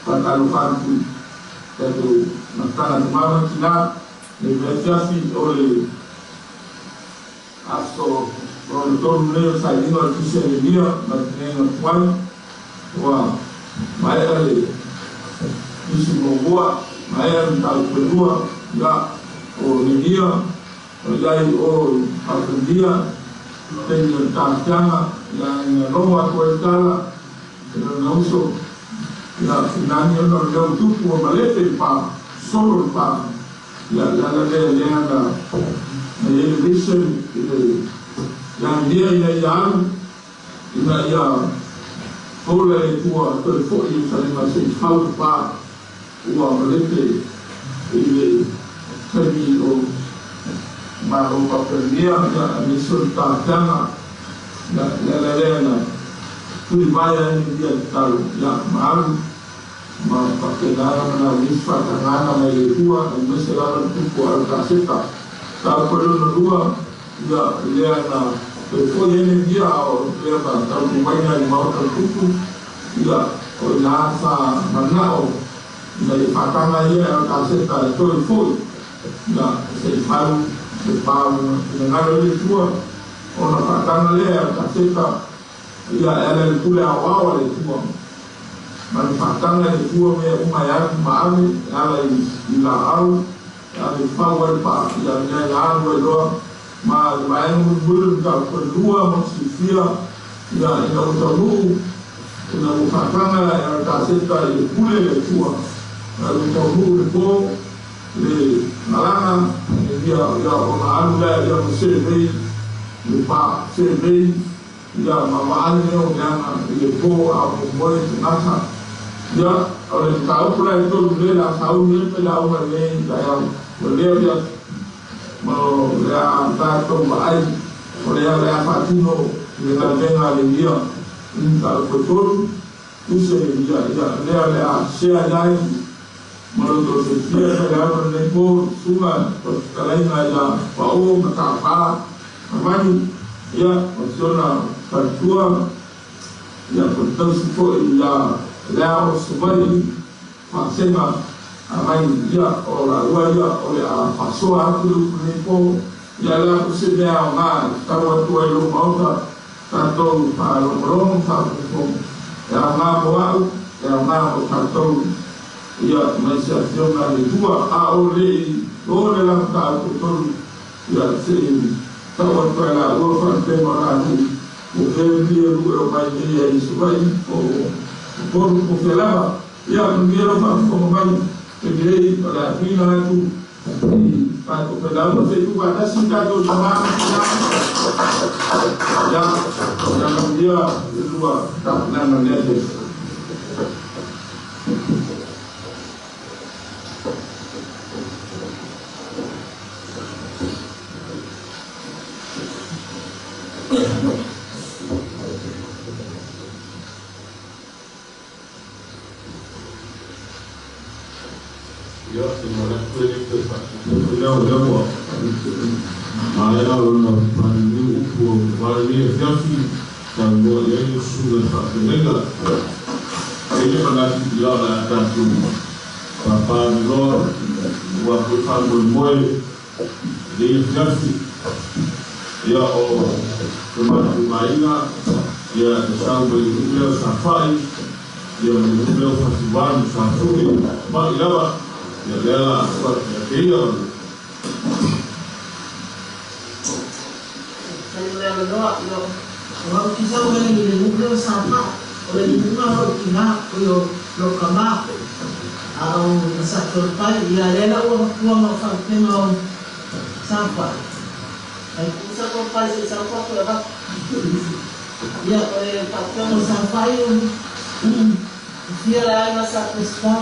Faatalofa atu i tatou mafutaga tama ma tina i le afiafi o le aso lona tolu lenei o le sailiga o le Tusi a Ierimia mai le Tineiga Tuai. Ua maea le tusi muamua, maea le mataupu e lua, ia, o Nehemia o i ai i o i Papelonia i le taimi o le tafiaga, ia, ina logo atu ai le tala i lona uso, ia, finagi ona o le mea ua tupu ua malepe le pa, solo le pa, ia, le ala lea lea na na i ai le vision i le ia Nehemia ina ia alu ina ia fola e le Atua toe foi i Ierusalema se i fau le pa ua malepe i le taimi o Malo Papelonia, ia, aemaise o le tafiaga, ia, le ala lea na tulivae ai Nehemia i tatalo, ia, ma alu ma faapena ona nauni isi faatagaga mai le Atua, aemaise lava le tupu o Aritaseta. Tau foi lona lua, ia, lea na toe foi ai Nehemia a o lea na tautumaina i le maota o le tupu, ia, o i ina sa manao ina ia faataga ia e Aritaseta e toe foi, ia, se i fau le pa ua finagalo ai le Atua, ona faataga lea e Aritaseta, ia, e ala i le pule aoao a le Atua, ma le faataga e le Atua mea uma e alu ma ave, e ala i laau, e ave i fau ai le pa, ia, mea na alu ai loa, ma le vaega mulimuli o le mataupu e lua mo le silafia, ia, ina ua taunuu, ina ua faataga e Aritaseta i le pule le Atua, ma ua taunuu le po, le malaga, ia, ia, ona alu lea, ia, ma survey le pa, survey, ia, ma vaai mea o leaga i le po a o moemoe tagata. Ia, o le mataupu la e tolu lea o le a sauni ai pe lauga i lenei taeao, o lea ia, ma o le a tatou vaai, o lea o le a faatino le galuega a le ia i mataupu e tolu, tusi a le ia, ia, lea o le a share i ai ma lo outou silafia pe lauga lenei po, susuga o le fetalaiga ia Pao'o Mata'afa Avani, ia, o si ona faletua, ia, po o le tausi foi ia Leao Savaii Faasega Avani, ia, o laua ia o le a faasoa atu le upu lenei po, ia, le a foi se mea aoga e tatau atu ai lou maota tatou faalogologo ma faafogafoga, e aoga mo au, e aoga mo tatou, ia, mai se Afioga a le Atua, a o le i o le la mataupu e tolu, ia, se i tau atu ai laua faalupega o la nuu, po o fea lia lue o mai nei ai i Savaii, po o Upolu, po o fea lava. Ia, manuia lau faafofoga mai, taimi nei o le a tuuina atu i tatou failauga se i tuufaatasi tatou tama ma tina. Ia, ia manuia le lua tapenaga i le afiafi. Ia, e manatu e le toe faatino foi lea o lea ua maea ona paliliu upu aua lenei afiafi, saunoa i ai le susuga i le faafeagaiga. E i ai le manatu, ia, o le a tatou papaloloa aua foi faamoemoe i lenei afiafi. Ia, o le matou aiga, ia, e sau mai le nuu lea o Safa'i, ia ma le nuu lea o Fatuvalu, Safune, ma'i lava, ia lea la a atu ia te ia. Faafetai mo le avanoa. Io, o au te sau mai le nuu lea o Safa'i, o le nuuga o lou tina, o lou tama, a o na Satoalepai, ia lea la ua matua ma o faalupega o Safa'i. Ai ku Satoalepai se i sau atu e avatu. Ia, o le faalupega o Safa'i o fia le aiga sa Peseta,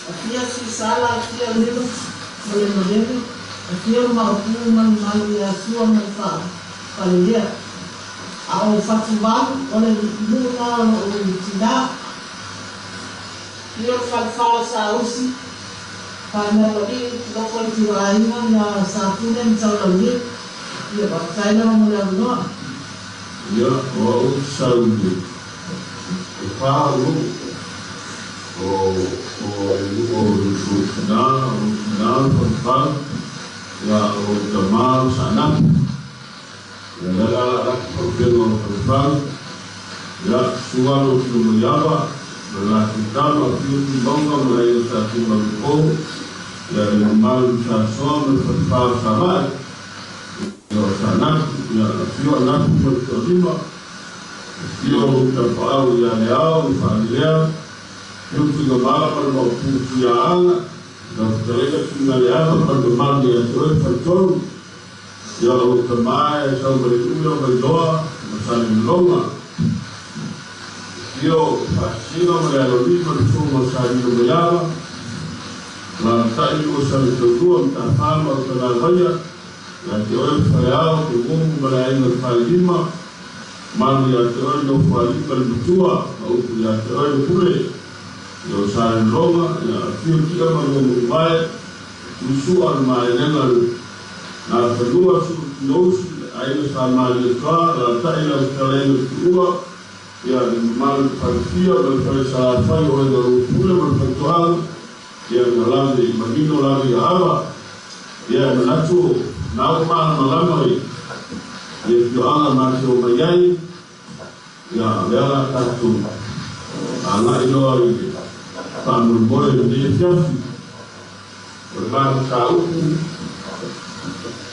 afio Suisala, afio Lilo ma le Malele, afio le Maopu ma le Malu ia Sua ma le Falelea. A o Fatuvalu, o le nuu lena o lou tina. Afio le falefa o Sausi, Fanaualii, loko i Tuaiga ia Sapule ma Taulaulii. Ia, faafetai lava mo le avanoa. Ia, o au ou te sau i le e fa o nuu. O le nuu o lou tinā, o lou tinā le Falefau, ia o lou tamā le Saanapu. Ia lea la o le a laki faalupega o le Falefau, ia susu alo o Tilomaiava ma le latou tama, afio Tuimauga ma le aiga Sa Tuimalupo, ia le mamalu i Sasoa ma le Falefa o Savaii, ia o Saanapu, ia afio Anapu ma le Toalima, afio lou tapaau ia Leao ma Faalelea, afio Tuigamala ma le Maopu Tuiaaga, lau fetalaiga Tuigaleava ma le mamalu ia te oe le Faletolu, ia o lou tama e Saumaleule o Vailoa ma Salelologa, afio Faasisina ma le Alolii ma le Fofoga o Salilomaiava, alaalatai lua Saletaulua, Matafā ma Utalavaia, ia te oe le Faleao, Togumu ma le Aiga o le Falelima, mamalu ia te oe le Nofoalii ma le Matua, ma upu ia te oe le Pule, ia o Salelologa, ia afio Tia ma lua Mulivai, Usu'a le Maelega Gafanua, Suu Tinousi, le Aiga Sa Malietoa, alaalatai lau fetalaiga le Tuua, ia le mamalu i le Falefia ma le Fale Salafai o Aiga lou Pule ma le Faitoaga, ia na lave i manino lave i aava, ia e manatu o na ua malamalama i afioaga ma te omai ai, ia lea o le a tatou agai loa i le faamoemoe o lenei afiafi. O le ma mataupu,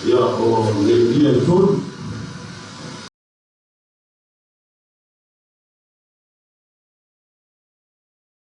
ia o Neemia e 3.